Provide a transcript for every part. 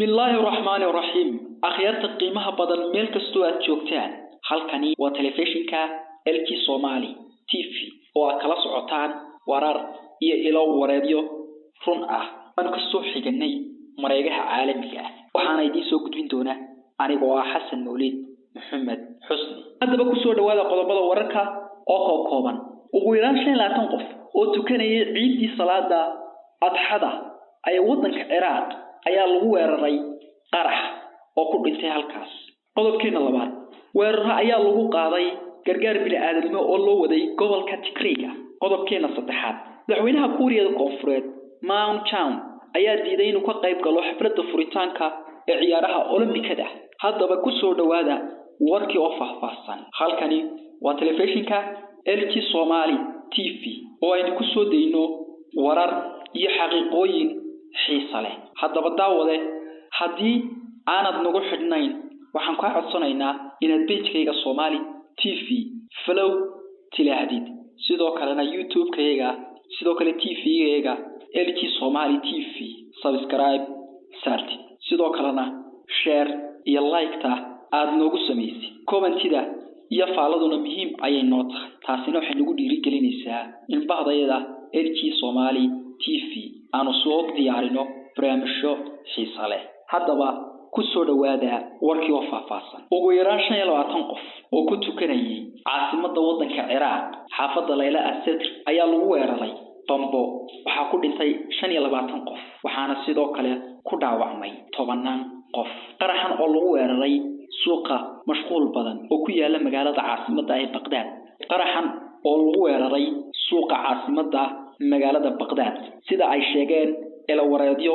Bismillaahi raxmaani raxiim. Akhyaarta qiimaha badan, meel kastoo aad joogtaan, halkani waa telefishinka LG Somali TV oo aad kala socotaan warar iyo ilo wareedyo run ah. Waanu kasoo xiganay mareegaha caalamiga ah, waxaana idiin soo gudbin doona anigoo ah Xasan Mawlid Maxamed Xusni. Haddaba kusoo dhawaada qodobada wararka oo kooban. Ugu yaraan 25 qof oo tukanayay ciiddii salaada adxada ee waddanka Ciraaq ayaa lagu weeraray qarax oo ku dhintay halkaas. Qodobkeena labaad, weeraro ayaa lagu qaaday gargaar bini'aadanimo oo loo waday gobolka Tigreega. Qodobkeena saddexaad, madaxweynaha Kuuriyada Koonfureed Moon Jae-in ayaa diiday inuu ka qayb galo xafladda furitaanka ee ciyaaraha Olombikada. Haddaba kusoo dhawaada warkii oo faahfaahsan. Halkani waa telefishinka LG Somali TV oo aynu ku soo dayno warar iyo xaqiiqooyin xiisa leh. Haddaba daawade, haddii aanad nagu xidhnayn, waxaan kaa codsanaynaa inaad page-kayga Somali TV follow tilaahdid, sidoo kalena YouTube-kayga, sidoo kale TV-gayga LG Somali TV subscribe saartid, sidoo kalena share iyo like-ta aad noogu samaysid. Comment-ida iyo faaladuna muhiim ayay noo tahay, taasina waxay nagu dhiirigelinaysaa in bahdayada LG Somali TV aanu soo diyaarino barnaamijyo xiisa leh. Haddaba ku soo dhawaada warkii oo faahfaahsan. Ugu yaraan 25 qof oo ku tukanayay caasimadda waddanka Ciraaq, xaafadda Layla Asadr, ayaa lagu weeraray bambo. Waxaa ku dhintay 25 qof, waxaana sidoo kale ku dhaawacmay tobanaan qof. Qaraxan oo lagu weeraray suuqa mashquul badan oo ku yaala magaalada caasimadda ee Baqdaad. Qaraxan oo lagu weeraray suuqa caasimadda magaalada Baqdaad, sida ay sheegeen ilo-wareedyo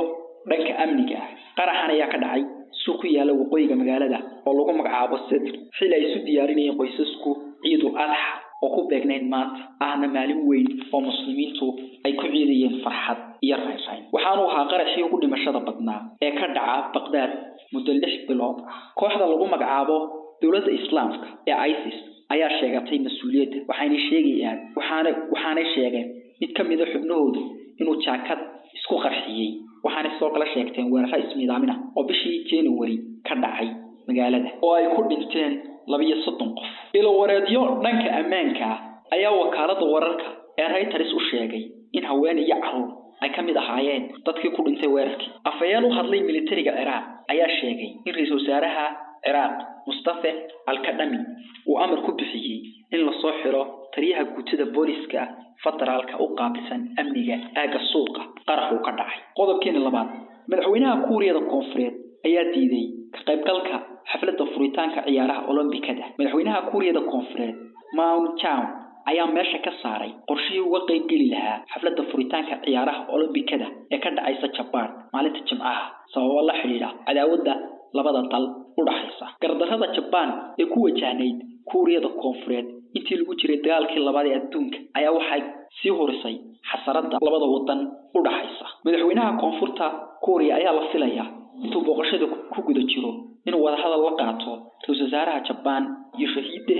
dhanka amniga ah. Qaraxan ayaa ka dhacay suuq ku yaala waqooyiga magaalada oo lagu magacaabo Sadr, xili ay isu diyaarinayeen qoysasku Ciidul Adxa oo ku beegnayd maanta, ahna maalin weyn oo muslimiintu ay ku ciidayeen farxad iyo raynrayn. Waxaanu ahaa qaraxii ugu dhimashada badnaa ee ka dhaca Baqdaad muddo 6 bilood ah. Kooxda lagu magacaabo Dowladda Islaamka ee ISIS ayaa sheegatay mas-uuliyadda, waxayna sheegayaan waxaanay sheegeen mid ka mid a xubnahoodu inuu jaakad isku qarxiyey. Waxaanay sidoo kale sheegteen weeraro ismiidaamin ah oo bishii January ka dhacay magaalada oo ay ku dhinteen 32 qof. Ilo-wareedyo dhanka ammaanka ah ayaa wakaaladda wararka ee Reuters u sheegay in haween iyo carruur ay ka mid ahaayeen dadkii ku dhintay weerarkii. Afhayeen u hadlay militariga Ciraaq ayaa sheegay in ra-iisul wasaaraha Ciraaq Mustafa Al-Kadhami uu amar ku bixiyey in lasoo xiro taliyaha guutada booliska federaalka u qaabilsan amniga aagga suuqa qaraxuu ka dhacay. Qodobkeena labaad, madaxweynaha Kuuriyada Koonfureed ayaa diiday ka qaybgalka xafladda furitaanka ciyaaraha Olombikada. Madaxweynaha Kuuriyada Koonfureed Moon Jae-in ayaa meesha ka saaray qorshihii uga qaybgeli lahaa xafladda furitaanka ciyaaraha Olombikada ee ka dhacaysa Jabaan maalinta Jimcaha, sababo la xidhiidha cadaawadda labada dal u dhaxaysa. Gardarrada Jabaan ee ku wajahnayd Kuuriyada Koonfureed intii lagu jiray dagaalkii labaad ee adduunka ayaa waxay sii hurisay xasaradda labada wadan u dhaxaysa. Madaxweynaha Koonfurta Kuuriya ayaa la filayaa intuu booqashada ku guda jiro inuu wadahadal la qaato ra-iisul wasaaraha Jabaan Yoshihide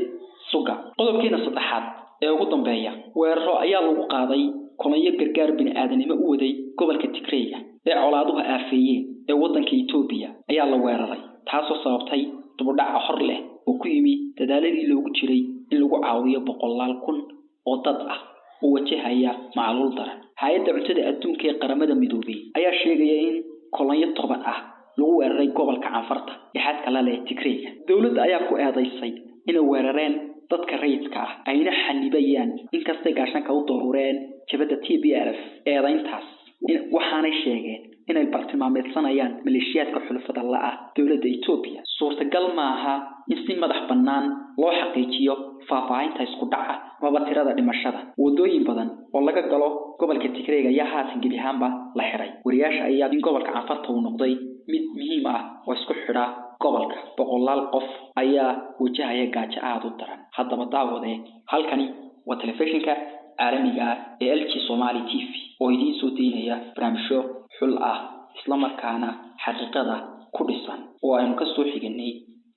Suga. Qodobkeena saddexaad ee ugu dambeeya, weeraro ayaa lagu qaaday kolonyo gargaar bini'aadanimo u waday gobolka Tigreega ee colaaduhu aafeeyeen ee waddanka Itoobiya ayaa la weeraray, taasoo sababtay dibudhaca hor leh oo ku yimi dadaaladii loogu jiray in lagu caawiyo boqolaal kun oo dad ah oo wajahaya macluul daran. Hay-adda Cuntada Adduunka ee Qaramada Midoobay ayaa sheegaya in kolonyo 10 ah lagu weeraray gobolka Canfarta ee xadka la leh Tigreega. Dowladda ayaa ku eedaysay inay weerareen dadka rayidka ah ayna xanibayaan, inkastay gaashanka u daruureen jabhadda TPLF eedayntaas, waxaanay sheegeen inay bartilmaameedsanayaan maleeshiyaadka xulafada la-ah dowladda Itoobiya. Suurtagal maaha in si madax bannaan loo xaqiijiyo faahfaahinta isku dhaca amaba tirada dhimashada. Wadooyin badan oo laga galo gobolka Tigreega ayaa haatan gebi ahaanba la xiray. Wariyaasha ayaa in gobolka Canfarta uu noqday mid muhiim ah oo isku xidha gobolka. Boqolaal qof ayaa wajahaya gaajo aada u daran. Haddaba daawade, halkani waa telefishinka caalamiga ah ee LG Somali TV oo idiin soo daynaya barnaamijyo xul ah, islamarkaana xaqiiqada ku dhisan, oo aynu ka soo xiganay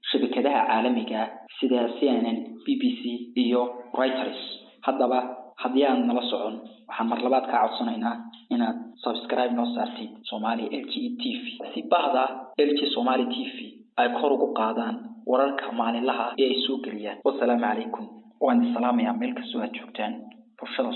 shabakadaha caalamiga sida CNN, BBC iyo Reuters. Haddaba Haddii aan nala socon, waxaan mar labaad kaa codsanaynaa inaad subscribe noo saartid Somali LG TV, si bahda LG Somali TV ay kor ugu qaadaan wararka maalinlaha ah ee ay soo geliyaan. Wasalaamu calaykum, waan idin salaamayaa meel kastoo aad joogtaan bulshada.